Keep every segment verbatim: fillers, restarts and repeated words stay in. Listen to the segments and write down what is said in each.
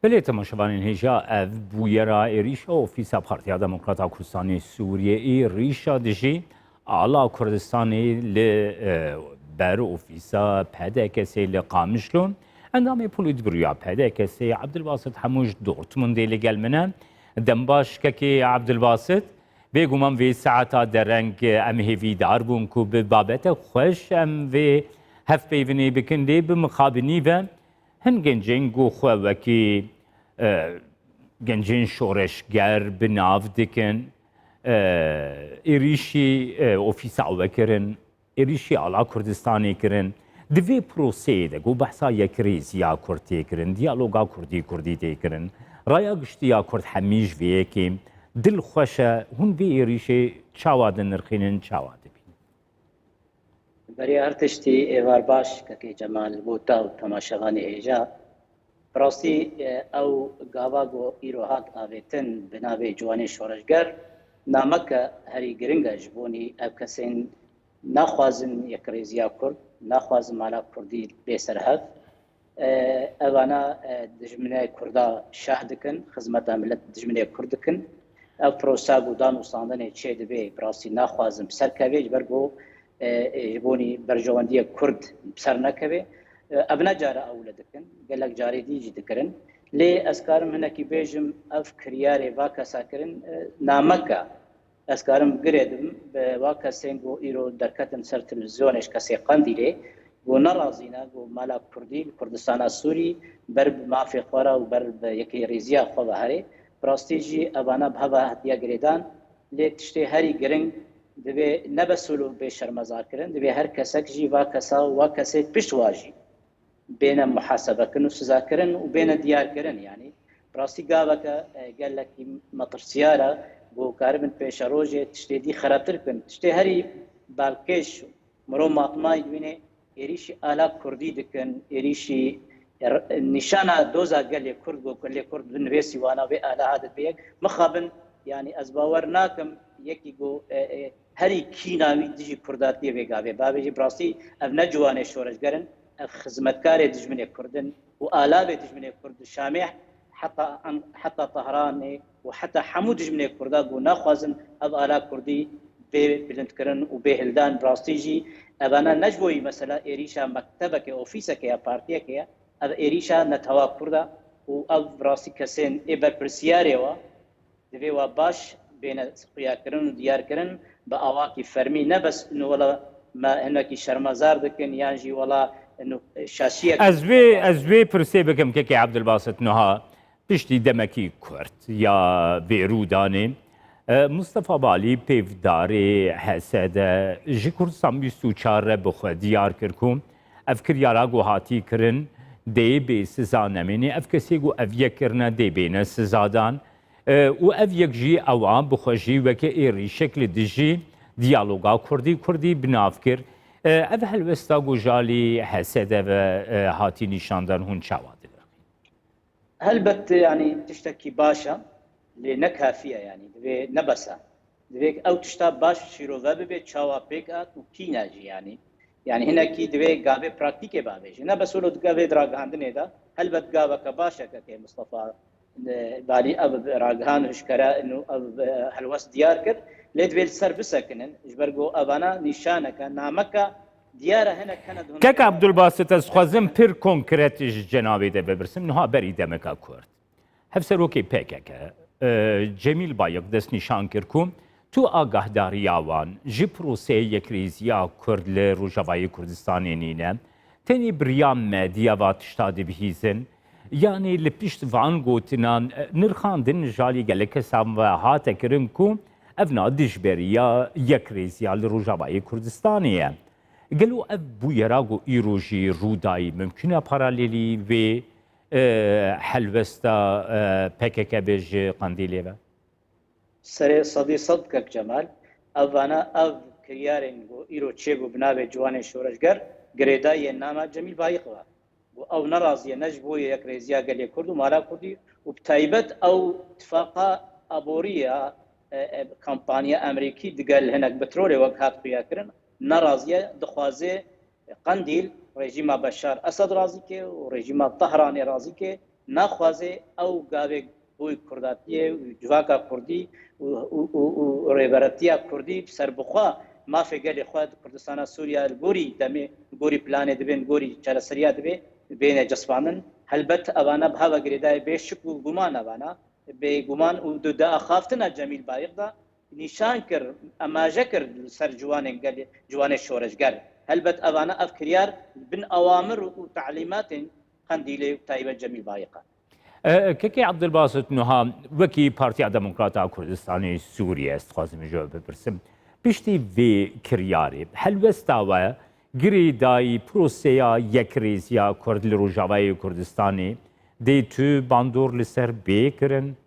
Belê temaşevanên hêja, ev bûyera êrîşa ofîsa Partiya Demokrata Kurdistanê Sûriyê ê rîşa dijî ala Kurdistanê li, e, ber ofîsa P D K S'ê li Qamişlo. Endamê Polîtbüroya P D K S'ê Abdulbasit Hemû ji Dortmundê li gel min e. Dem baş kekê Abdulbasit. Bêguman vê saeta dereng em hêvîdar bûn ku bi babete xweş em vê hevpeyvinê bikin, lê bi mixabinî ve hin gencên ku xwe wekî, e, gencên şoreşger bi nav dikin, e, êrîşî, e, ofîsa we kirin, êrîşî ala Kurdistanê kirin. Di vê proseyê de ku behsa yekrêziya Kurd tê kirin, diyaloga Kurdî-Kurdî tê kirin, raya giştî ya Kurd hemî ji vê yekê dilxweş e, hûn vê êrîşê çawa dinirxînin, çawa dibînin? Beriya her tiştî êvar baş, kekê Cemal, bo te û temaşevanê hêja. Bi rastî, e, ew gava ku îro hat avêtin bi navê Ciwanê Şoreşger, nameke herî giring e ji bonî ev kesên naxwazin yekrêziya Kurd, naxwazin mala Kurdî bê ser hev. E, evana, e, dijminê Kurda şeh dikin, xizmeta milet dijminê Kurd dikin. Ev prosa ku dan û standinê çê dibe, bi rastî naxwazin bi ser keve, ji ber ku, e, e, ji bonî berjewendiyê Kurd bi ser nekeve. E, ev ne cara ewil e dikin, gelek carê dî jî dikirin. Lê ez karim hinekî bêjim, ev kiryarê va kesa kirin, e, nameke Ez karim girê dim bi wa kesên ku îro derketin ser televîzyonê ji kesê Qendîlê, ku nerazî ne ku mala Kurdî li Kurdistana Sûrî ber bi mafê xwe re û ber bi yekrêziya xwe ve herê. Bi rastî jî evana bi heva hatiye girêdan, lê tiştê herî giring divê ne bes wilo bê şermezarkirin, divê her kesek jî va kesa û wa kesê pişt wa jî bêne muhasebekirin û sizakirin û bêne diyarkirin. Yanî, bi rastî gaveke, e, gelekî metirsiyar e, ku karibin pêşerojê tiştê dî xerabtir bikin. Tiştê herî balkêş, mirov matmayî dibîne, êrîşî ala Kurdî dikin, êrîşî r-, nîşana doza gelê Kurd, ku gelê Kurd bi nivêsî wana vê ala adet bê yek. Mixabin, yanî, ez bawer nakim yekî ku, e, e, herî kîna wî dijî Kurdatiyê vê gavê bavêjî. Bi rastî ev ne ciwanê şoreşger in, ev xizmetkarê dijminê Kurd in û alavê dijminê Kurd di Şamê heta An-, heta Tehranê û heta hemû dijminê Kurda ku naxwazin ev ala Kurdî bê bilindkirin û bê hildan. Bi rastî jî evana ne ji bo yî mesela êrîşa mektebeke, ofîseke ya partiyeke ye, ev êrîşa netewa Kurd e û ev bi rastî kesên ê berpirsiyarê wa divê wa baş bêne xuyakirin û diyarkirin bi awakî fermî, ne bes inu wela me hinekî şermezar dikin yan jî wela inu şaşiyek. Ez vê, ez vê pirsê bikim kekê Abdulbasit niha piştî demekî kurt ya vê rûdanê, e, Mustafa Balî pêvdarê H S D ji Kurdistan bîst û çar re bi xwe diyar kir ku ev kiryara ku hatî kirin dê bê siza nemênê, ev kesê ku ev yek kirine dê bêne sizadan. E, û ev yek jî ew a bi xwe jî weke êrîşek li dijî diyaloga Kurdî-Kurdî bi nav kir. E, ev helwesta ku ji alî H S D ve, e, hatî nîşandan hûn çawa dinirxîn? Helbet, yanî tiştekî baş e, lê ne kafî ye, yanî divê ne bes e. Divê ew tişta baş şîrove bibe, çawa pêk hat û kî ne jî, yanî. Yanî hinekî divê gavê praktîkê bavêje. Ne bes wilo di gavê di ragihandinê de, helbet gaveke baş e kekê Mustafa, e, Balî ev ragihan hişkere û ev, e, helwest diyar kir. Lê divê li ser bisekinin, ji ber ku evana nîşaneke, nameke diyar e, hinek hene di hundirê Kek Abdulbasit, ez xwezim pir konkret ji cenabê de bipirsim. Niha berî demeka kurt. Hevserokê P K K, e, Cemîl Bayik destnîşan kir ku tu agahdariya wan ji proseyê yekrêziya Kurd li Rojavayê Kurdistanê nîne. Tenê bi riya medya va tişta dibihîzin. Yanî li pişt van gotinan, e, nirxandin ji alî gelek kesan ve hate kirin ku evna dijberiya yekrêziya li Rojavayê Kurdistanê ye. Gelo ev bûyera ku îro jî rûdayî mimkun e paralelî vê e, helwesta, e, P K K be ji Qendîlê ve? Serê sedî sed kek Cemal, ev vana ev kiryarên ku îro çêbû bi navê Ciwanê Şoreşger girêdayî yên nama Cemîl Bayik ve. Ku ew nerazî ye ne ji bo yekrêziya gelê Kurd û mala Kurdî û bi taybet ew tifaqa aborî ya, e, e, kampanya Amerîkî digel hinek petrolê wek hat xuyakirin, nerazî ye, dixwaze Qendîl rejîma Beşar Esed razî ke û rejîma Tehranê razî ke naxwaze ew gavê bo kurdatiyê û civaka kurdî û, û, û, û rêberetiya kurdî serbixwe mafê gelê xwe di Kurdistana Sûriya li gorî demê, li gorî planê dibên, li gorî çareseriya dibê bêne cespanin. Helbet evana bi heva girêdayê bê şik û guman evana, bê guman û di, di axaftina Cemîl Bayik de nîşan kir, emaje kir li ser ciwanên gelê, ciwanê şoreşger. Helbet evana ev kiryar bin awamir û talîmatên Qendîlê û taybet Cemîl Bayik e. E, Kekê Abdulbasit Nuha, wekî Partiya Demokrata Kurdistanê Sûriye, ez dixwazim ji we bipirsim. Piştî vê kiryarê, helwesta we girêdayî proseya yekrêziya Kurd li Rojavayê Kurdistanê dê tu bandor li ser bê kirin?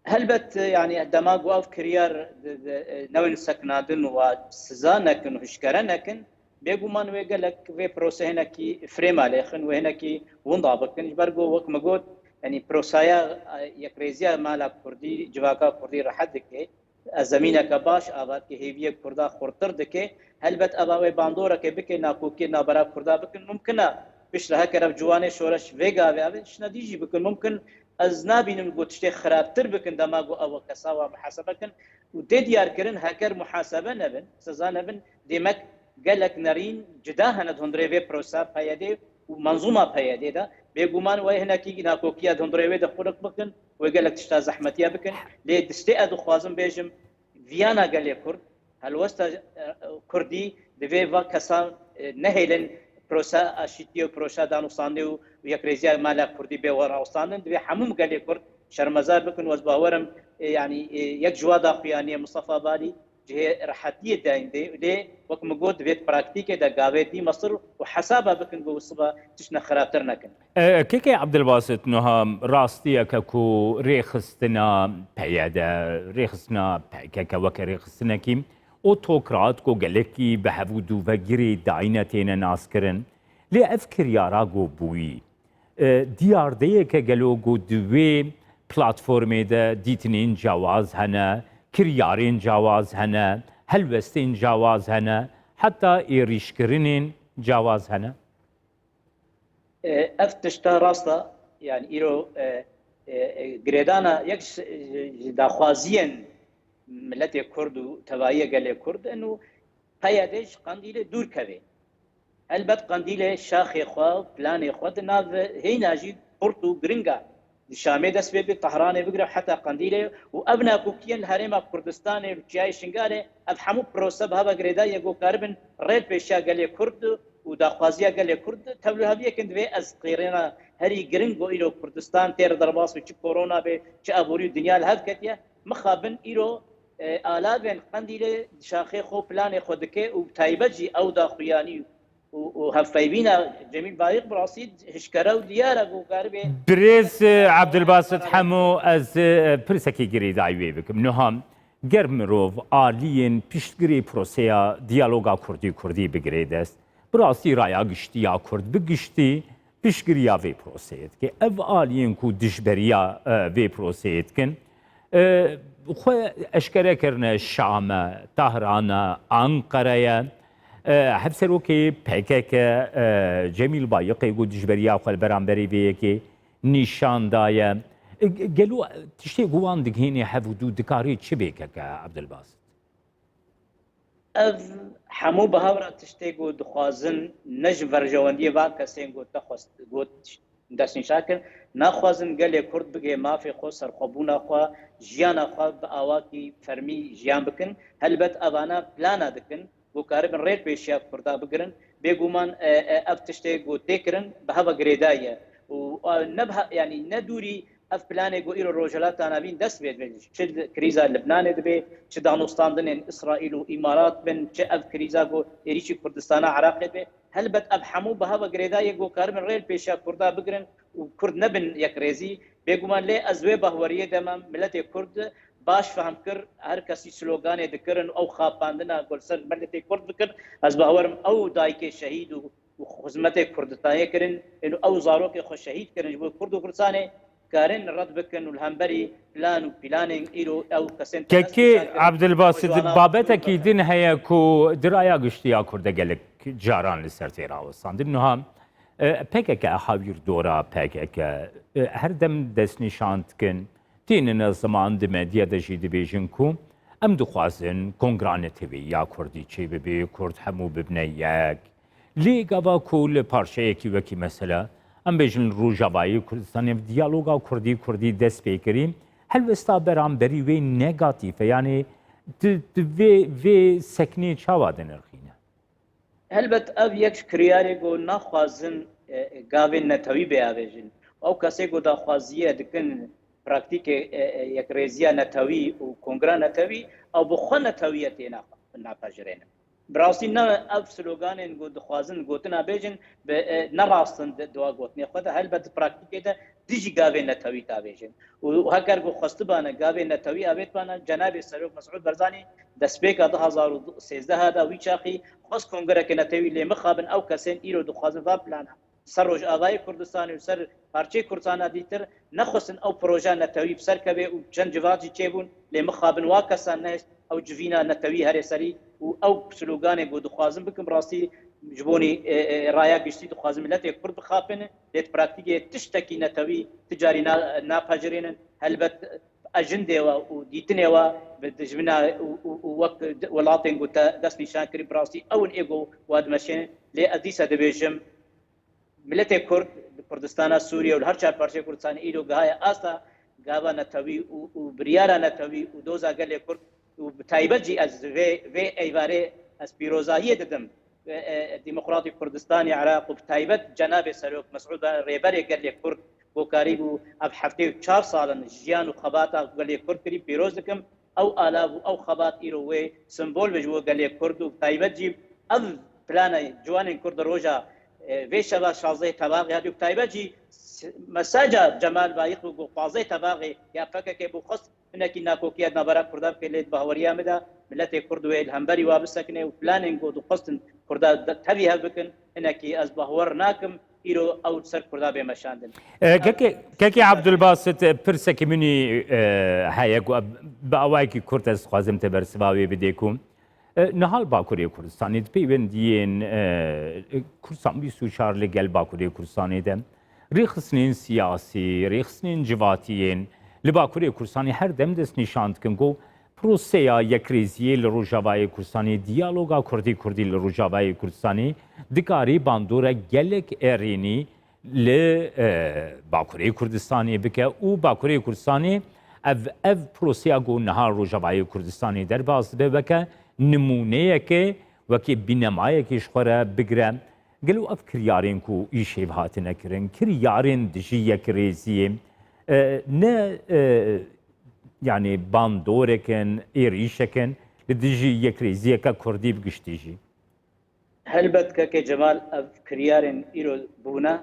Helbet, yani dema ku ev kiryar di, di, newên seknadin û siza nekin û hişkere nekin, bêguman wê gelek vê prosê hinekî frêma lêxin, wê hinekî winda bikin. Ji ber ku wek min got, yani prosaya, e, yekrêziya mala kurdî, civaka kurdî rehet dike. Ez zemîneke baş ava dike, hêviyê kurda xurtir dike. Helbet eva wê bandoreke bike, nakokiyê navbera kurda bikin. Mumkin e piştre heker ev ciwanê şoreş vê gavê ave, tiştna dî jî bikin. Mumkin ez nabînim ku tiştê xirabtir bikin dema ku ew kesa wa muhasebe kin. Û tê diyar kirin heker muhasebe nebin, siza nebin, demek gelek nerîn cida hene di hundirê vê prosa P Y D û menzûma P Y D de. Bêguman wê hinekî nakokiya di hundirê wê de xurk bikin, wê gelek tişta zehmetiya bikin. Lê tiştê ez dixwazim bêjim, viyana gelê Kurd, helwesta, e, Kurdî divê va kesan, e, nehêlin prosa aşîtiyê û prosa danûstandê û yekrêziya mala Kurdî bê werawstandin. Divê hemû gelê Kurd şermezar bikin û ez bawer im, e, yanî, e, yek ji wa daxuyaniyê Mistefa Balî cihê rehetiyê dayîn dê. Lê wek min got, divê di praktîkê de gavê dî mesir û hesaba bikin ku siba tiştine xirabtir nekin. E, Kekê Abdulbasit Nuha, rastiyeke ku rêxistina P Y D, rêxistina P K K weke rêxistinekî otokrat ku gelekî bi hev û dû ve girêdayî ne têne naskirin. Lê ev kiryara ku bûyî, e, diyardeyeke gelo ku di wê platformê de dîtinên cawaz hene, kiryarên cawaz hene, helwestên cawaz hene, heta êrîşkirinên cawaz hene? E, ev tişta rast e. Yani îro, e, e, e, girêdana yek ji, ji daxwaziyên miletê Kurd û tevayiyê gelê Kurd in û P Y D ji Qendîlê dûr keve. Helbet Qendîlê şaxê xwe, planê xwe di nav hêna jî xurt û giring e. Di Şamê dest pê bike, Tehranê bigire heta Qendîlê û ev nakokiyên li herêma Kurdistanê û çiyayê Şingalê, ev hemû prose bi heva girêdayî yek ku karibin rê li pêşiya gelê Kurd û daxwaziya gelê Kurd. Tevliheviyekên divê ez qêrêna herî giring ku îro Kurdistan tê re derbas be, çi korona be, çi aborî û dinya li hev ketiye. Mixabin îro, e, alavên Qendîlê şaxê xwe, planê xwe dike û bi taybet jî ew daxuyanî û, û hevpeyvîna Cemîl Bayik bi rastî hişkere û diyar e ku karibê. Birêz, e, Abdulbasit Hemo, ez, e, pirsekî girêdayî wê bikim. Niha ger mirov aliyên piştgirê proseya diyaloga Kurdî-Kurdî bigire dest, bi rastî raya giştî ya Kurd bi giştî piştgiriya vê proseyê dike. Ev aliyên ku dijberiya, e, vê proseyê dikin, e, xwe eşkere kirine Şam e, Tahran e, Anqere ye. E, Hevserokê P K K, e, Cemîl Bayik ê ku dijberiya xwe li beramberî vê yekê nîşan daye. E, ge-, gelo tiştê ku wan digihîne hev û dû dikarî çi bê keke Abdulbasit? Ev hemû bi hev re tiştê ku dixwazin ne ji berjewendiyê van kesên ku te xwest, ku destnîşan kir, naxwazin gelê Kurd bigê mafê xwe, serxwebûna xwe, jiyana xwe bi awakî fermî jiyan bikin. Helbet evana plana dikin ku karibin rê li pêşiya Kurda bigirin. Bêguman, e, e, ev tiştê ku tê kirin bi heva girêdayî ye. Û, e, ne bi he-, yanî ne dûrî ev planê ku îro Rojhilata Navîn dest pê dibe, çi krîza Libnanê dibe, çi danûstandinên Îsraîl û Îmarat bin, çi ev krîza ku êrîşî Kurdistana Iraqê dibe, helbet ev hemû bi heva girêdayî ku karibin rê li pêşiya Kurda bigirin û Kurd nebin yekrêzî. Bêguman lê ez wê bahweriyê de me, miletê Kurd baş fehm kir, her kesî sloganê dikirin, ew xapandina ku li ser miletê Kurd dikir, ez bawer im ew dayikê şehîd û û xizmetê Kurdistanê kirin, ên ew zarokê xwe şehîd kirin ji bo Kurd û Kurdistanê, karin red bikin û li hemberî plan û planên îro ew kesên Kekê Abdulbasit, babetekî din heye ku di raya giştî ya Kurd de gelek caran li ser tê rawestandin. Niha E, P K K hawîr dora P K K, e, her dem destnîşan dikin. Tênin ziman di medya de jî dibêjin ku em dixwazin kongra netewî ya Kurdî çêbibe, Kurd hemû bibine yek. Lê gava ku li parçeyekî wekî mesela, em bêjin Rojavayê Kurdistanê, diyaloga Kurdî-Kurdî dest pê kirî, helwesta beramberî wê negatîf e. Yanî tu, tu vê, vê seknê çawa dinirxîne? Helbet ev yek ji kiryarê ku naxwazin, e, e, gavên netewî bê avêjin. Ew kesê ku daxwaziye dikin praktîkê, e, e, yekrêziya netewî û kongra netewî, ew bi xwe netewiyê tê nax-, napejirênin. Bi rastî ne ev sloganên ku dixwazin gotina bêjin, bi, e, ne rast in di, di wa gotinê xwe de, helbet di praktîkê de dijî gavên netewî ta bêjin. Û heger ku xwestibane gavên netewî avêtbane, Cenabê Serok Mesûd Barzanî destpêka du hazar û sêzdeh de wî çaxî xwest kongreke netewî, lê mixabin ew kesên îro dixwazin va plana ser Rojavayê Kurdistanê û ser parçeyê Kurdistana dîtir nexwestin ew proje netewî bi ser keve û çend civat jî çêbûn, lê mixabin wa kesan nehişt ew civîna netewî herê serî û ew sloganê ku dixwazin bikin, bi rastî ji bonî, e, e, raya giştî dixwazin miletê Kurd bixapin, lê di praktîkê tiştekî netewî ti carî na-, napejirênin. Helbet ejindê we û dîtinê we bi dijmina û, û, û wek di-, welatên ku te dest nîşan kirî, bi rastî ew in ê ku wa dimeşênin. Lê ez dîsa dibêjim, miletê Kurd li Kurdistana Sûriye û li her çar parçeyê Kurdistanê îro gihaye asta gava netewî û, û biryara netewî û doza gelê Kurd û bi taybet jî ez vê, vê eyvarê ez pîrozahiyê didim, e, e, Demokratî Kurdistanê Iraq û bi taybet Cenabê Serok Mesûd Rêberê gelê Kurd ku karîbû ev heftê û çar sal in jiyan û xebata gelê Kurd kirî pîroz dikim. Ew alav û ew xebat îro wê simbol be ji bo gelê Kurd û bi taybet jî ev plana ciwanên Kurd di roja, e, vê şeva şazdehê Tebaxê hatiye û bi taybet jî s-, mesaja Cemal Bayik bû ku pazdehê Tebaxê ya P K K bû xwest hinekî nakokiya di navbera Kurda bike, lê di bahweriya min de miletê Kurd wê li hemberî wa bisekine û planên ku dixwestin Kurda de-, tevî hev bikin, hinekî ez bahwer nakim îro ew li ser Kurda bê meşandin. E, kekê, kekê Abdulbasit, e, pirsekî min î, e, heye ku bi awayekî kurt ez dixwazim te bersiva wê bidê ku, e, niha li Bakurê Kurdistanê di peywendiyên, e, Kursan bîst û çar li gel Bakurê Kurdistanê de rêxistinên siyasî, rêxistinên civatiyên li Bakurê Kurdistanê her dem dest nîşan dikin ku proseya yekrêziyê li Rojavayê Kurdistanê, diyaloga Kurdî-Kurdî li Rojavayê Kurdistanê dikarî bandora gelek erênî li, e, Bakurê Kurdistanê bike û Bakurê Kurdistanê ev, ev proseya ku niha Rojavayê Kurdistanê derbas dibe weke nimûneyeke, wekî bînemayekê ji xwe re bigire. Gelo ev kiryarên ku îşev hatine kirin, kiryarên dijî yekrêziyê, e, ne, e, yanî bandorek in, êrîşek in, li dijî yekrêziyeke Kurdî bi giştî jî? Helbet kekê Cemal, ev kiryarên îro bûne,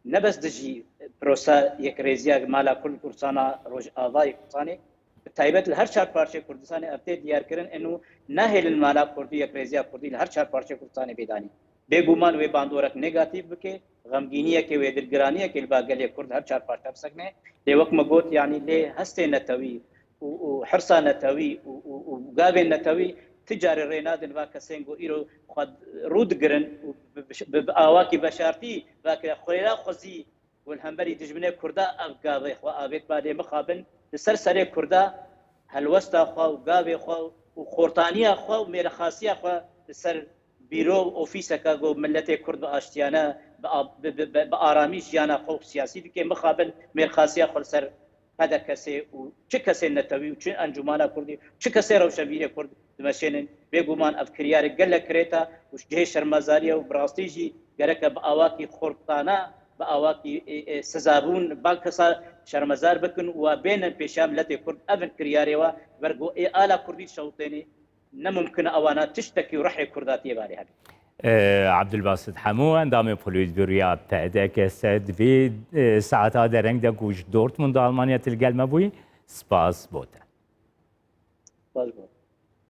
ne bes dijî prosa yekrêziya mala Kurd û Kurdistana Rojavayê Kurdistanê, bi taybet li her çar parçeyê Kurdistanê ev tê diyarkirin, eno nahêlin mala Kurdî, yekrêziya Kurdî li her çar parçeyê Kurdistanê bê danîn. Bêguman wê bandorek negatîf bike, xemgîniyekê wê dilgiraniyekê li ba gelê Kurd her çar parçe bisekine. Lê wek me got, yanî lê hestê netewî û, û hirsa netewî û, û, û gavên netewî ti carê rê nadin va kesên ku îro xwe rû digirin û bi, bi, bi, bi awakî veşartî vake xwêra xwezî û li hemberî dijminê Kurda ev gavê xwe avêt ba, lê mixabin li ser serê Kurda helwesta xwe û gavê xwe û xortaniya xwe û mêrexasiya xwe li ser bîro û ofîseke ku miletê Kurd bi aştiyane, bi a-, bi, bi, bi, bi aramî jiyana xwe û siyasî dike, mixabin mêrxasiya xwe li ser P D K S ê û çi kesên netewî û çi encûmana Kurdî, çi kesê rewşenbîrê Kurd dimeşênin. Bêguman ev kiryarê gelek kirêt e û ji cihê şermezariyê û bi rastî jî gereke bi awakî xortana, bi awakî, e, e, sizabûn, bal kesa şermezar bikin û wa bênin pêşiya miletê Kurd. Ev in kiryarê wa, ber ku ê ala Kurdî şewitênê, ne mumkin e ewana tiştekî û rihê Kurda tê balê hebe. E, Abdulbasit Hemo, endamê polîtbûroya P D K S, di vê, e, saeta dereng de ku ji Dortmund Almanya tu li gel me bûyî, spas bo te. Spas bo te.